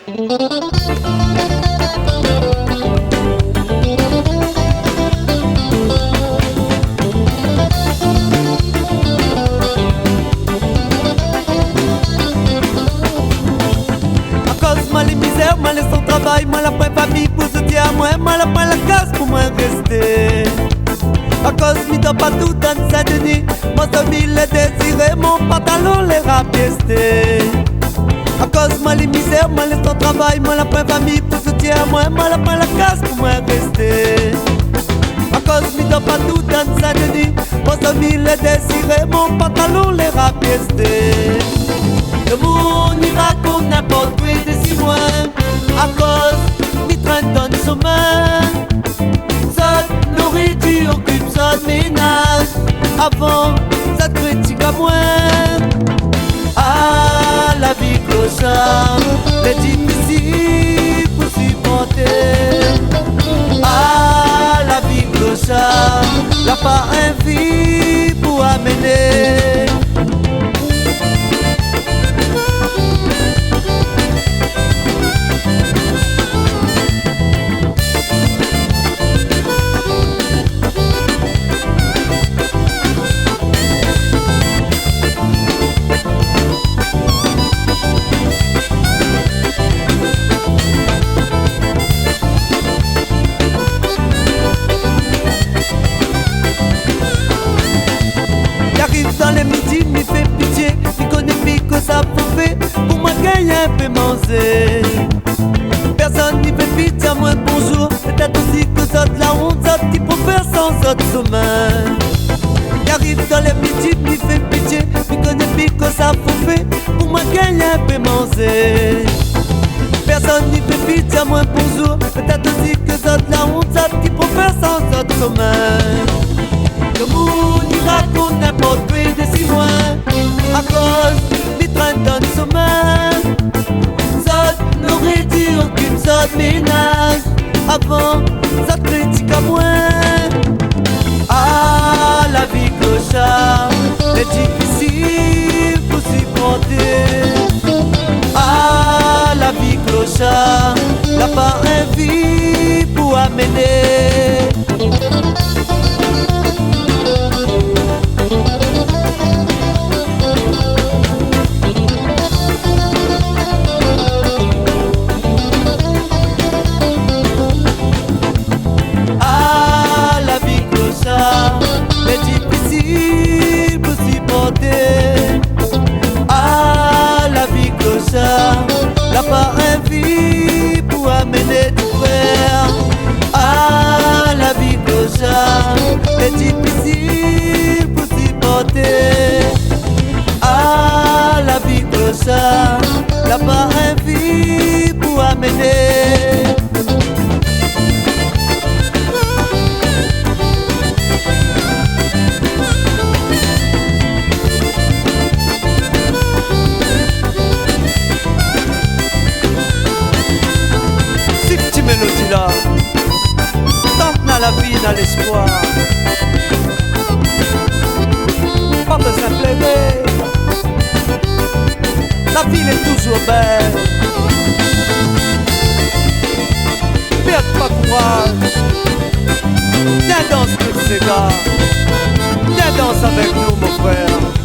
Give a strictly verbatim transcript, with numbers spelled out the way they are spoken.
Akoz moin lé mizèr, moin lé san travay, moin la poin fami pou soutien amoin, moin la poin la kaz pou moin résté. Akoz mi dor partou dan Sin-Dni, mon somi lé déziré, mon pantalon lé rapiésté. Akoz moin lé mizèr, moin lé san travay, moin la poin fami pou soutien amoin, moin la poin la kaz pou moin résté. Akoz mi dor partou dan Sin-Dni, mon somi lé déziré, mon pantalon lé rapiésté. Lo moun i rakont ninport koi dési moin, akoz mi trinn dan somin. Zot noré di okip zot ménaz avan zot kritik amoin. Ah, la vi kloshar, lé difisil pou siporté. Ah, la vi kloshar, la pa in vi pou amené. I ariv dan lé midi, mi fé pitié, mi koné pi kosa pou fé pou moin gingn inpé manzé. Pèrsone i fé pitié amoin bonzour, pétèt osi ke zot la ont, zot i préfèr san zot somin. I ariv dan lé midi, mi fé pitié, mi koné pi kosa pou fé pou moin gingn inpé manzé. Pèrsone i fé pitié amoin bonzour, pétèt osi ke zot la ont, zot i préfèr san zot somin. Lo moun i rakont ninport koi dési moin, akoz mi trinn dan somin. Zot noré di okip zot ménaz avan zot kritik amoin. Ah, la vi kloshar, lé difisil pou siporté. Ah, la vi kloshar, la pa in vi pou amené. Ah, la vi kloshar, lé difisil pou siporté. Ah, la vi kloshar, la pa in vi pou amené di frèr. Ah, la vi kloshar, lé difisil pou siporté. Ah, la vi kloshar, la pa in vi pou amené. Si ti mélodi la, tank na la vi, na léspoir. Pa bezoin pléré. La vi lé touzour bèl. Pèrd pa kouraz. Vien dans nout séga. Vien dans avèk nou, mon frèr.